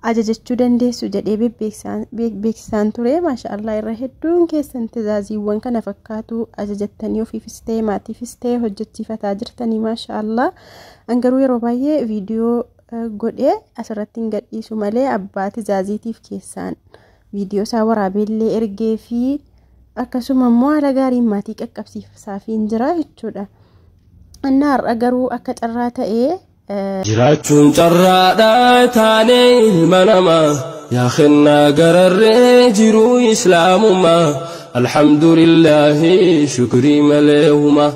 Ajajachuu dandeessu jedhee beeksisaan ture. Maashaallah, irra hedduun keessan tizaaziiwwan kana fakkaatu ajajattanii ofiifis ta'e maatiifis ta'e hojjechiifataa jirtanii, maashaallah. An garuu yeroo baay'ee viidiyoo godhee asirratti hin gadhiisu malee abbaa tizaaziitiif keessaan viidiyoo isaa waraabeellee ergee fi akkasuma immoo haala gaariin maatii qaqqabsiisaafii jira jechuudha. Innaa har'a garuu akka carraa ta'ee Jiraachuun carraadhaa taanee ilma namaa, yaa kennaa gararree jiruu islaamummaa, alhamdulillaahi shukrii malee huma.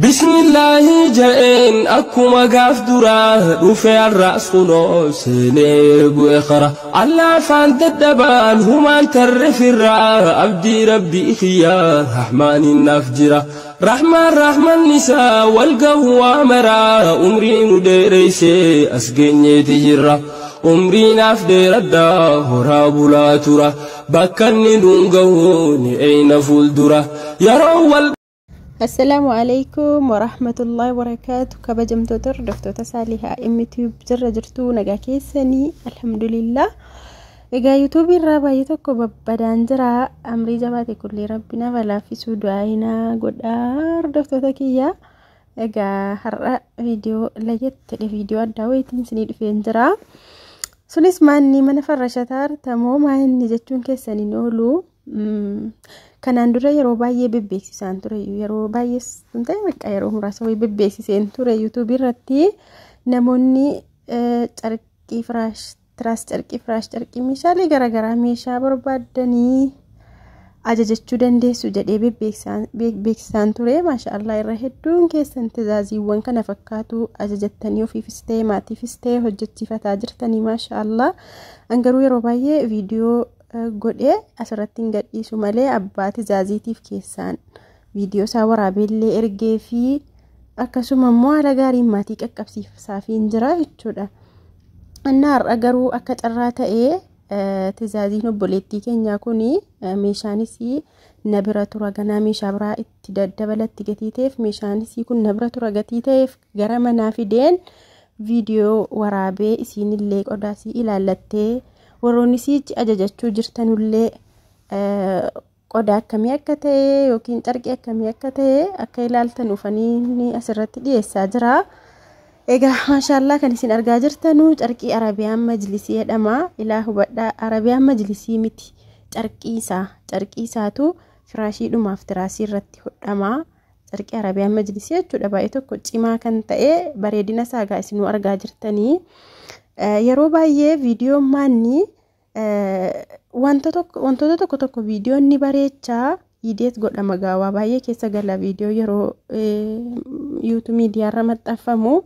Bismillaahi ja'een akkuma gaaf duraa dhufe, har'aas kunoo seenee bu'e qara. Allaafaan dadhabaan humaan tarre firraa, abdii rabbii kiyyaa rahmaaniin naaf jira. Rahmaan rahman isaa wal gahu waa maraa, umrii nu dheereysee as geenyeeti jirra. Umrii naaf dheeradhaa horaa bulaa tura. Bakka inni nuun gahu ni eeyna fuuldura. Yeroo wal Assalaamu alaikum warahmatullahi wabarakaatu. Kabajamtoota hordoftoota Saalihaa YouTube, jirra jirtu, nagaa keessanii? Alhamdulillah. Egaa yuutuubii irraa baay'ee tokko babbadaan jira. Amrii jabaate kullee rabbi nama laaffisuu du'aayinaa godhaa, hordoftoota kiyya. Egaa har'a viidiyoo layyatti viidiyoo addaa wayitiin isinii dhufeen jira. Sunis maanni mana farrashataa artamoo maanni jechuun keessaniin oolu. Kanaan dura yeroo baay'ee bebbeeksisaan ture, yeroo baay'ee sun ta'e bakka yeroo muraasa wayii bebbeeksiseen ture yuutuubii irratti, namoonni carqii firaash, tiraas carqii, firaash carqii, meeshaalee garaagaraa meeshaa barbaaddanii ajajachuu dandeessu jedhee beeksisaan ture. Maashaallah, irra hedduun keessan tizaaziiwwan kana fakkaatu ajajattanii ofiifis ta'e maatiifis ta'e hojjechiifataa jirtanii, maashaallah. An garuu yeroo baay'ee viidiyoo godhee asirratti hin gadhiisu malee abbaa tizaaziitiif keessaan viidiyoo isaa waraabeellee ergee fi akkasuma immoo haala gaariin maatii qaqqabsiisaafii jira jechuudha. Innaa har'a garuu akka carraa ta'ee tizaaziin obboleettii keenyaa kun meeshaanis na bira tura, ganaa meeshaa biraa itti daddabalatti gatii ta'eef, meeshaanis kun na bira tura gatii ta'eef, gara manaa fideen viidiyoo waraabee isiinillee qodaasii ilaallattee, warroonni siichi ajajachuu jirtanullee qodaa akkamii akka ta'e yookiin carqii akkamii akka ta'e akka ilaaltan ufanii asirratti dhiyeessaa jira. Egaa maashaallaa, kan isin argaa jirtanu carqii Arabiyaan Majlisii jedhama. Ilaa hubadhaa, Arabiyaan Majlisii miti, carqii isaa, carqii isaatu firaashiidhumaaf tiraasii irratti hodhama. Carqii Arabiyaan Majlisii jechuudha, baay'ee tokko cimaa kan ta'e, bareedina isaa egaa isinuu argaa jirtanii. Yeroo baay'ee viidiyoon maanni wantoota tokko tokko viidiyoon ni bareechaa, edit godhama, gaawaa baay'ee keessa gala viidiyoo yeroo yuutuu miidiyaarra maxxanfamu.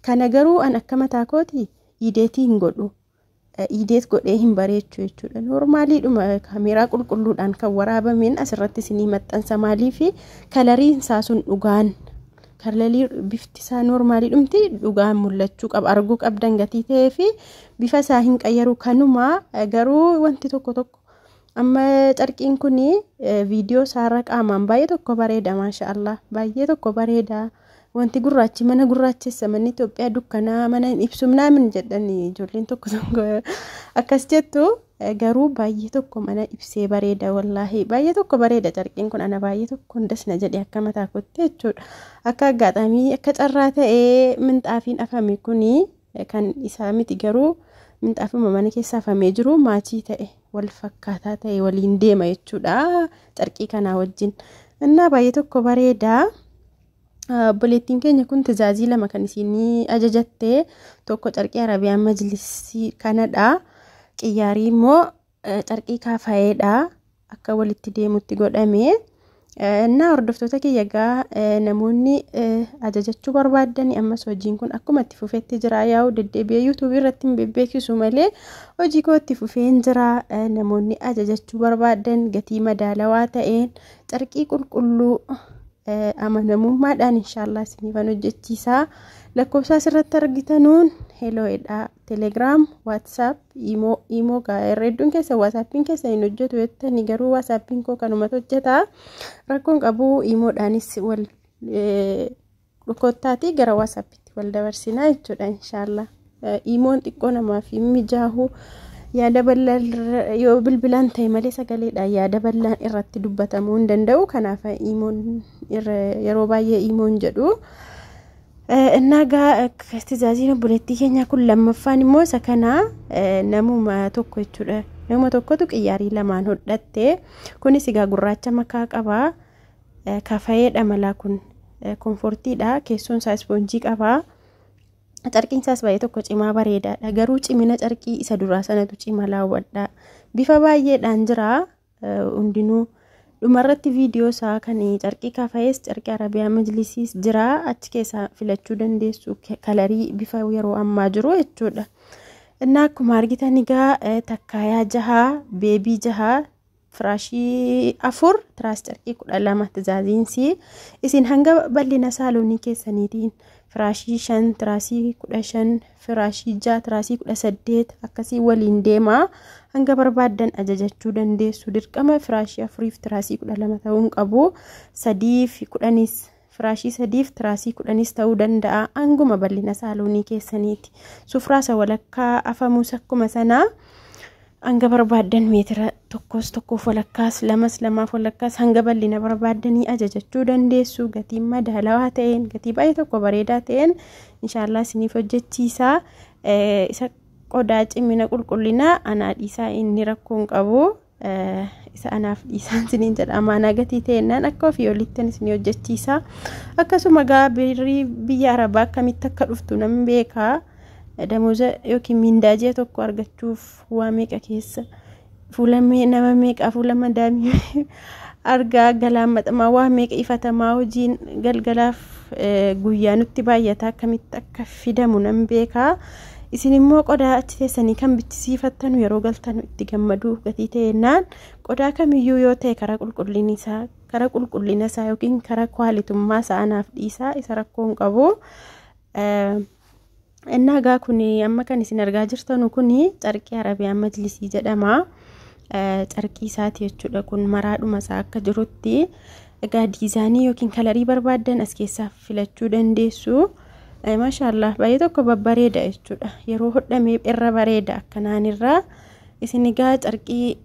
Kana garuu an akka mataa kooti editii hin godhu. Edit godhee hin bareechu jechuudha. Normaliidhuma kaameeraa qulqulluudhaan kan waraabameen asirratti isinii maxxansa, maaliif coloriin isaa sun dhugaan colorii bifti isaa normaliidhumti dhugaan mul'achuu qaba, arguu qabdan gatii ta'ee fi bifa isaa hin qayyaru. Kanuma garuu wanti tokko tokko amma carqiin kun viidiyoo isaarra qaamaan baay'ee tokko bareeda, maasha Allah, baay'ee tokko bareeda. Wanti gurraachi mana gurraachessa, manni Itoophiyaa dukkanaa mana hin ibsu naamin jedhani ijoolleen tokko tokko akkas jettu, garuu baay'ee tokko mana ibsee bareeda, wallaahi baay'ee tokko bareeda carqiin kun. Ana baay'ee tokko hundas na jedhe akka mataa kootti jechuudha. Akka aggaadhaamii akka carraa ta'ee minxaafiin afame kuni kan isaa miti, garuu minxaafuma mana keessa afamee jiru match ta'e, wal fakkaataa ta'e waliin deema jechuudha carqii kanaa wajjin. Innaa baay'ee tokko bareeda. Obboleettiin keenya kun tizaazii lama kan isinii ajajatte, tokko carqii Arabiyaan Majlisii kanadha. Qiyyaarii immoo carqii kaafayeedha. Akka walitti deemutti godhame. Innaa hordoftoota kiyya, egaa namoonni ajajachuu barbaaddani ammas hojiin kun akkuma itti fufetti jira. Yaa'u deddeebi'ee yuutuubii irratti hin beeksisu malee hojii koo itti fufeen jira. Namoonni ajajachuu barbaaddan gatii madaalawaa ta'een carqii qulqulluu amanamummaadhaan inshaallah isiniifan hojjechiisaa. Lakkoofsa asirratti argitanuun helloodha. Telegram, WhatsApp, Imo. Imo hedduun keessa WhatsAppiin keessa hin hojjetu jettanii, garuu WhatsAppiin koo kanumatu hojjeta, rakkoon qabu. Imoodhaanis wal kottaatii gara WhatsAppitti wal dabarsinaa jechuudha inshaallah. Imoon xiqqoo namaaf hin mijaahu. Yaada bal'aan yoo bilbilaan ta'e malee sagaleedhaan yaada bal'aan irratti dubbatamuu hin danda'u. Kanaaf iimoon yeroo baay'ee iimoon jedhu. Innaa gaa tizaaziin obboleettii keenyaa kun lammaffaan immoo isa kana namuma tokko jechuudha. Nama tokkotu qiyyaarii lamaan hodhatte. Kunis egaa gurraacha makaa qaba. Kafayeedha malaa kun komfortiidha. Keessoon isaa ispoonjii qaba. Carqiin isaas baay'ee tokko cimaa bareedaadha. Garuu cimina carqii isa duraa sanatu cima laawwadha. Bifa baay'eedhaan jira hundinuu. Dhumarratti viidiyoo isaa kan carqii kafayees carqii Arabiyaa Majlisiis jira. Achi keessaa filachuu dandeessu kalarii bifa yeroo ammaa jiru jechuudha. Innaa akkuma argitan egaa takkaayaa 6, beebii 6, firaashii 4, tiraas carqii 12 tizaaziinsi. Isin hanga bal'ina saaloonii keessaniitiin firaashii 5, tiraasii 15, firaashii 6, tiraasii 18 akkasii waliin deema. Hanga barbaaddan ajajachuu dandeessu. Dirqama firaashii 4 fi tiraasii 12 ta'uu hin qabu. 3 fi 10s firaashii 3 fi tiraasii 10s ta'uu danda'a. Hanguma bal'ina saaloonii keessaniiti. Sufraasa walakkaa afamus akkuma sanaa hanga barbaaddan meetira 1 1 walakkaas 2 2 walakkaas hanga bal'ina barbaaddanii ajajachuu dandeessu. Gatiin madaalawaa ta'een gatii baay'ee tokko bareedaa ta'een inshaallah isiniif hojjechiisa. Isa qodaa cimina qulqullinaa anaa dhiisaa inni rakkoo hin qabu. Isa anaaf dhiisaan isiniin jedha. Amaanaa gatii ta'ennaan akka ofii olittan isinii hojjechiisa. Akkasuma gaa birrii biyya Arabaa akkamitti akka dhuftu nan beekaa. Damooza yookiin mindaa ji'a tokko argachuuf waa meeqa keessa fuula nama meeqa fuula madaamii argaa galaan maxamaa waa meeqa ifatamaa hojiin galgalaaf guyyaa nutti baay'ata akkamitti akka fidamu nan beekaa. Isin immoo qodaa achi teessanii kan bichisiifattanu yeroo galtanu itti gammaduu gatii ta'ennaan qodaa kamiyyuu yoo ta'e karaa qulqullina isaa yookiin karaa kwaalitummaa isaa anaaf dhiisaa isa rakkoo hin qabu. Innaa gaa kun amma kan isin argaa jirtanu kun carqii Arabiyaa Majlisii jedhama. Carqii isaati jechuudha kun maraadhuma isaa akka jirutti. Egaa diizaanii yookiin kalarii barbaaddan as keessaa filachuu dandeessu. Maashaallah baay'ee tokko babbareeda jechuudha. Yeroo hodhamee irra bareeda akkanaan irraa. Isin egaa carqii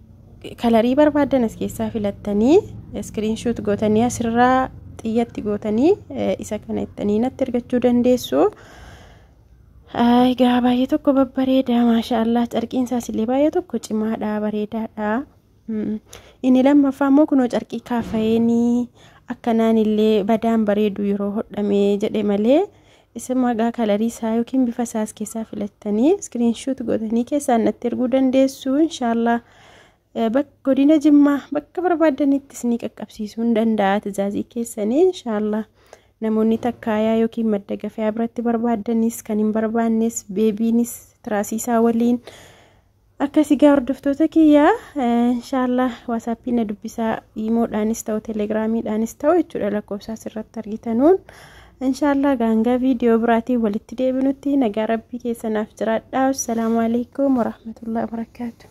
kalarii barbaaddan as keessaa filattanii iskiriinshuut gootanii asirraa xiyyatti gootanii isa kana ittanii natti ergachuu dandeessu. Egaa baay'ee tokko babbareeda maashaallah. Carqiin isaas illee baay'ee tokko cimaadha bareedaadha. Inni lammaffaa immoo kunoo carqii kaafayeenii akkanaan illee badaan bareedu yeroo hodhamee jedhe malee isa magaa kalarii isaa yookiin bifa isaas keessaa filattanii iskiriinshuut gootanii keessaan natti erguu dandeessu inshaallah. Godina Jimmaa bakka barbaaddanitti isinii qaqqabsiisuu hin danda'a tizaazii keessanii inshaallah. Namoonni takkaayaa yookiin madda gafaa biratti barbaaddanis kan hin barbaannes beebiinis tiraasiisaa waliin akkasii gaa hordoftoota kiyyaa inshaallah waasaappii na dubbisaa iimoodhaanis ta'u telegiraamiidhaanis ta'u jechuudha lakkoofsa asirratti argitanuun inshaallah gaangaa viidiyoo biraatiin walitti deebinutti nagaa rabbii keessanaaf jiraadhaa. Assalaamu alaikum warahmatullahi wabarakaatu.